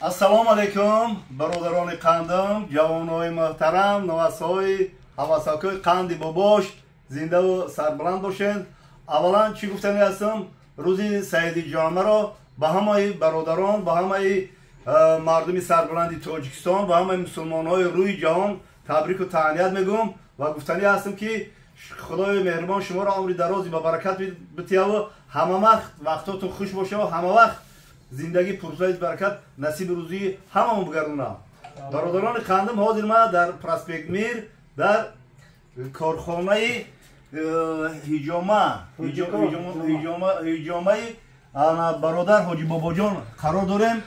Ассалому алайкум, бародарони қандам, ҷавонои муҳтарам, навасҳои ҳавасакои қанди бобош, зиндаву сарбаланд бошед. Аввалан, чӣ гуфтанӣ ҳастам? Рӯзи саиди ҷомаро ба ҳамаи бародарон, ба ҳамаи мардуми сарбаланди Тоҷикистон, ба ҳамаи мусулмонҳои рӯи ҷаҳон табрику таҳният мегӯм ва гуфтанӣ ҳастам, ки Худои меҳрубон шуморо умри дарози ба баракат битияву ҳама вақт вақтотон хуш бошаву ҳама вақт зиндагӣ пурфайз, баракат насиби рӯзии ҳамамон бигардонам. Бародарони қандам, ҳозир ман дар проспект Мир, дар корхонаи ҳиҷома, ҳиҷомаи бародар Ҳоҷи Бобоҷон қарор дорем.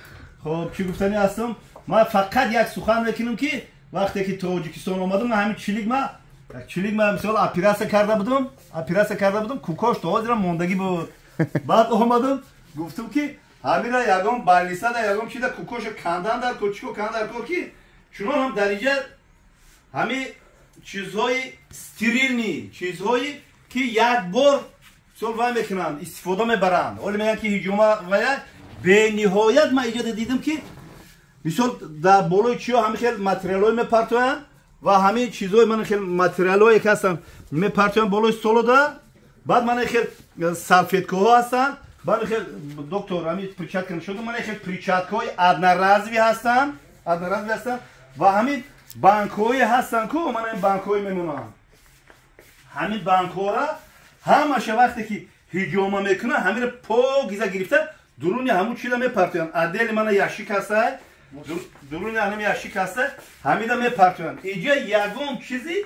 Хоб, чӣ гуфтанӣ ҳастам? Ман фақат як сухан мекунам, ки вақте ки Тоҷикистон омадам, ман ҳамин чилик ма мисол оператсия карда будам, кукош то ҳозирам мондагӣ буд. Баъд омадам, гуфтам, ки ҳамира ягон больницада, ягон чида кукоша кандан дар кор, чико кандан дар кор, ки чунон ҳам дар инҷа ҳами чизҳои стерильный, чизҳое ки як бор мисол вай мекунанд, истифода мебаранд. Ҳоле мегӯянд, ки ҳиҷома вая бениҳоят. Ман иҷода дидам, ки мисол дар болои чиё ҳами хел материалҳое мепартоянд ва ҳамин чизҳои мана хел материалҳое ки ҳастанд, мепартоянд болои столода. Баъд мана хел салфеткаҳо ҳастанд, баъд хел, доктор, ҳамин перчатка нишон, мана хел перчаткаҳои одноразовый ҳастанд ва ҳамин банкҳое ҳастанд ку, мана ин банкҳое мемонанд. Ҳамин банкҳора ҳамаша вақте ки ҳиҷома мекунанд, ҳамира покиза гирифта, дуруни ҳамун чиза мепартоянд. Отдельный мана ящик ҳастай, дуруни ҳамин ящик ҳаста, ҳамида мепартоянд. Иҷа ягон чизи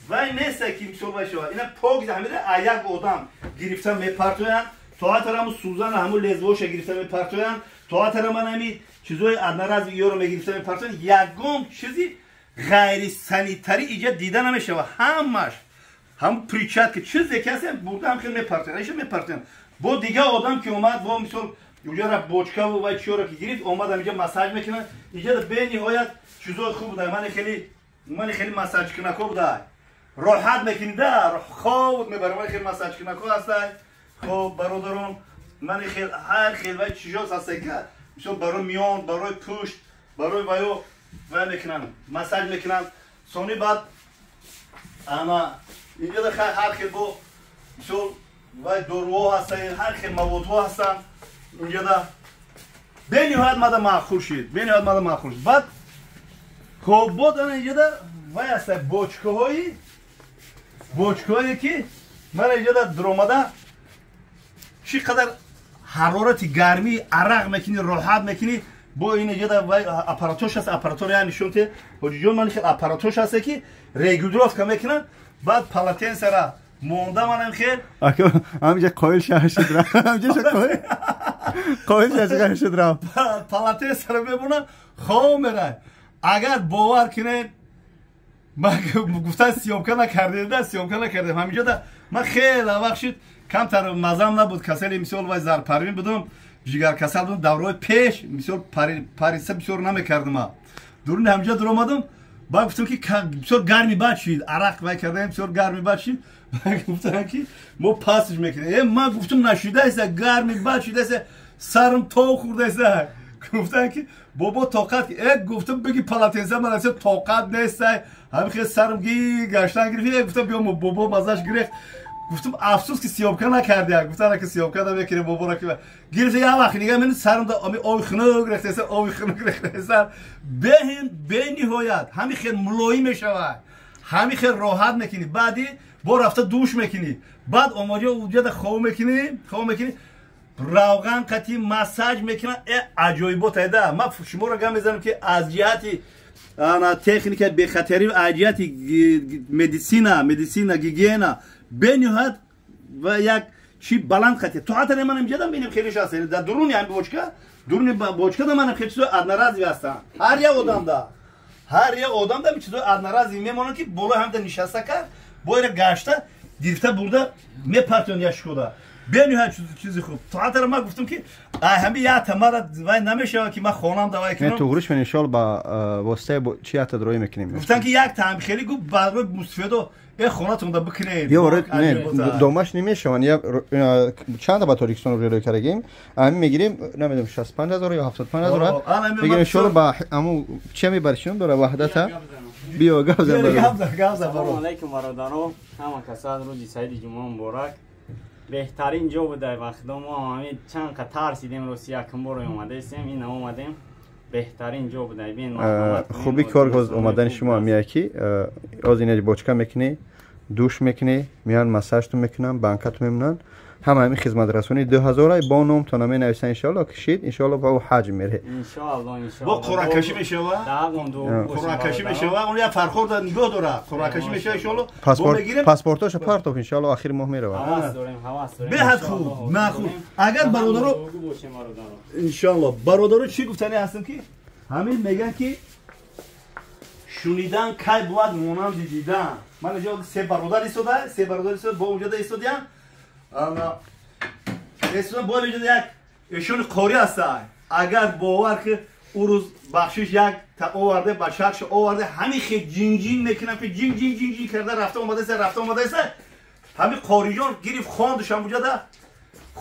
вай неста, ки мисол вай шавад. Ина покиза ҳамида як одам гирифта мепартоянд, то ҳатто ҳамун сӯзана, ҳамун лезвоша гирифта мепартоянд, то ҳатто ман ҳамин чизҳои одноразовый ёро мегирифта мепартоянд. Ягон чизи ғайрисанитарӣ иҷа дида намешавад. Ҳамаш ҳам перчатка, чизе ки ҳаст, бурда ҳам хел мепартоянд, иша мепартоянд. Бо дигар одам ки омад, бо мисол уҷара бочкаву вай чиёро ки гирифт, омадам, иҷа массаж мекунад. Иҷа бениҳоят чизҳои хуб буда, мани хеле массажкунако буда, роҳат мекунӣ да, хоб мебарӣ. Мани хеле массажкунако ҳастай. Хоб, бародарон, мани хел ҳар хел вай чизҳо ҳастай, ки мисол барои миён, барои пушт, барои ваё вай мекунанд, массаж мекунанд. Сони баъд ана инҷода ҳар хел бо мисол вай доруҳо ҳастанд, ҳар хел маводҳо ҳастанд инҷода. Бениҳоят мада маъқул шид, бениҳоят мада маъқул шид. Баъд хоб, бод ана инҷода вай ҳаста, бочкаҳое ки мана инҷода дуромада, чӣ қадар ҳарорати гармии арақ мекунӣ, роҳат мекунӣ. Бо ин инҷода вай аппаратош ҳаст, аппаратор я нишон те, ҳоҷиҷон. Ман хел аппаратош ҳаста, ки регулировка мекунад, баъд полотенцара монда, манам хел. Ҳамҷа қоил шаҳр шуд, ҳамҷа қоил шаҳр шуд, рафт. Полотенцара мемонад, хоб мерай. Агар бовар кунед, ман гуфта, съёмка накардем да, съёмка накардем. Ҳаминҷода ман хеле вақт шуд, камтар мазам набуд, касали мисол вай зарпарвин будум, ҷигаркасал будум давраҳои пеш. Мисол париса бисёр намекардам. Дуруни ҳаминҷо дуромадам, баъд гуфтам, ки бисёр гарми бад шид, арақ вай кардем, бисёр гарми бад шид. Гуфтам, ки мо пасш мекунем. Ман гуфтам, нашидаеса, гарми бад шидаеса, сарам тов хӯрдаеса. Гуфтам, ки бобо, тоқат. Гуфтам, биги полотенца ман тоқат нестай, ҳамин хел сарам ги гаштан гирифт. Гуфтам, биё, бобо мазаш гирехт. Гуфтам, афсӯс, ки съёмка накардия. Гуфтам, ки съёмка намекунем. Боборо ки гирифта, як вақт нига мен сарам ами оби хунук рехтеса, оби хунук рехтеса. Беҳин бениҳоят ҳамин хел мулоим мешавад, ҳамин хел роҳат мекунӣ. Баъди бо рафта душ мекунӣ, баъд омоҷа уҷада хоб мекунӣ, хоб мекунӣ, равған қати массаж мекунад. Аҷоибот айда. Ман шуморо гап мезанам, ки аз ҷиҳати техника бехатарӣ, аз ҷиҳати медицина, гигиена бениҳоят ва як чи баланд хати. То ҳатто ман инҷа бинем, хелеш ҳаст дар дуруни ҳами бочка, дуруни бочкада ман хеле чизои одноразовый ҳастанд. Ҳар як одамда чизои одноразовый мемонанд, ки болои ҳамда нишаста кард, боира гашта гирифта бурда мепартоянд ящикода. Бениҳоят чизи хуб. Тоатара ман гуфтам ки ҳами як мара вай намешавад ки ман хонам давай кунам. Не, туғриш мен иншоалло ба воситаи чи ята дроӣ мекунем. Гуфтан ки як таам хеле гуфт барои мусфедо хонатон да бикунед. Ё не, домаш намешаванд. Я чанда ба Тоҷикистон рӯй кардагим. Ҳамин мегирем, намедонам 65 ҳазор ё 75 ҳазор. Мегирем иншоалло ба аму чи мебарӣ чун дора ваҳдата. Биё гап зан. Гап зан, гап зан. Салом алейкум бародаро. Ҳама касад рӯзи саиди ҷумъа муборак. Беҳтарин ҷо буда ба худо мо ҳамин чанд қа тарсидем рости якум бор омадаистем ин омадем беҳтарин ҷо буда бин. Хуби кор омадани шумо ҳамия ки оз ина бочка мекунӣ, душ мекунӣ, меян массажту мекунам, банкату мемонанд, ҳама ҳамин хизматрасонӣ 2000 бо номтона менависан иншоалло ки шид иншоалло ба ӯ ҳаҷ мере. Иншоалло, иншоалло. Бо қуръакашӣ мешава, қуръакашӣ мешава, он як фархор да нигоҳ дора, қуръакашӣ мешава иншоалло. Паспортошо партоф, иншоалло охири моҳ мерава. Ҳавас дорем, ҳавас дорем. Беҳад хуб, махуб. Агар бародаро иншоалло бародаро чӣ гуфтани ҳастам ки ҳамин мегӯянд ки шунидан кай бувад монанди дидан. Ман инҷо се бародар истода, се бародар истода, бо онҷода истодиям. Ана истода, бо инҷода як эшони қорӣ ҳаста. Агар бовар ки ӯ рӯз бахшиш як та оварде, бачакша оварде, ҳамин хе ҷинҷин мекунам ки ҷин ҷин ҷин ҷин карда рафта омадаиста, рафта омадаиста. Ҳамин қориҷон гирифт хондаш ҳамуҷода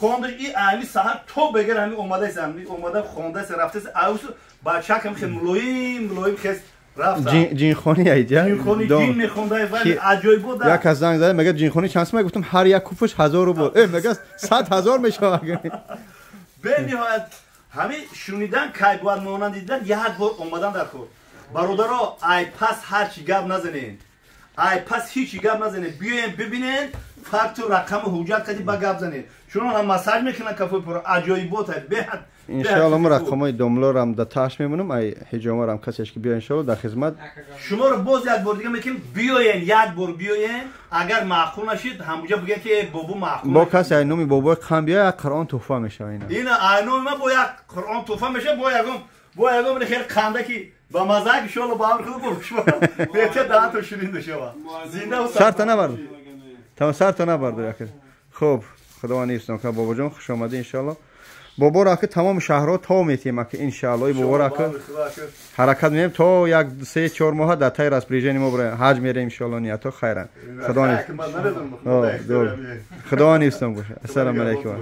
хондаш и ҳами саҳар то бегар ҳами омадаиста, ҳами омада хондаиста рафтаиста. Аусу бачак ҳам хе мулоим мулоим хес ҷинхонӣ айҷа. Ҷинхонӣ ҷин мехонда вали аҷоибо да. Як кас занг зада мега ҷинхонӣ чанд сум? Гуфтам ҳар як куфш 1000 рубл. Мега 100 000 мешавад. Бениҳоят ҳамин шунидан кай бояд монанд дидан. Як бор омадан дар кор бародаро ай пас ҳарчи гап назанед, ай пас ҳичи гап назанед, биёен бибинен, факту рақаму ҳуҷҷат кади ба гап занед. Чунон ҳам массаж мекунанд кафои пура аҷоибот беҳад. Иншоалло мо рақамҳои домлорам да таш мемонам, ай ҳиҷомарам касеш ки биё иншоалло дар хизмат. Шуморо боз як бор дига мекунем, биёен, як бор биёен, агар маъқул нашид ҳамуҷа бигӯяд ки бобо маъқул. Бо касе ай номи бобои қам биё як қуръон туҳфа мешава ина. Ина ай номи ман бо як қуръон туҳфа мешава, бо ягон хел қанда ки ба маззак иншоалло ба амри худо бо шумо беҳтар даҳанто ширин мешава. Зинда. Сарта набард, тамом, сарта набард. Хуб, худованд ҳифзтон кунад. Бобоҷон, хуш омадӣ. Иншоалло боборо ака тамоми шаҳрҳо то метиҳем ака иншаалло. И боборо ака ҳаракат меем то як 3-4 моҳа дар таи распоряжение мо бираем, ҳаҷ мерем иншоалло. Ниятҳо хайран. Худованд ҳифзтон бошад. Ассалому алайкум.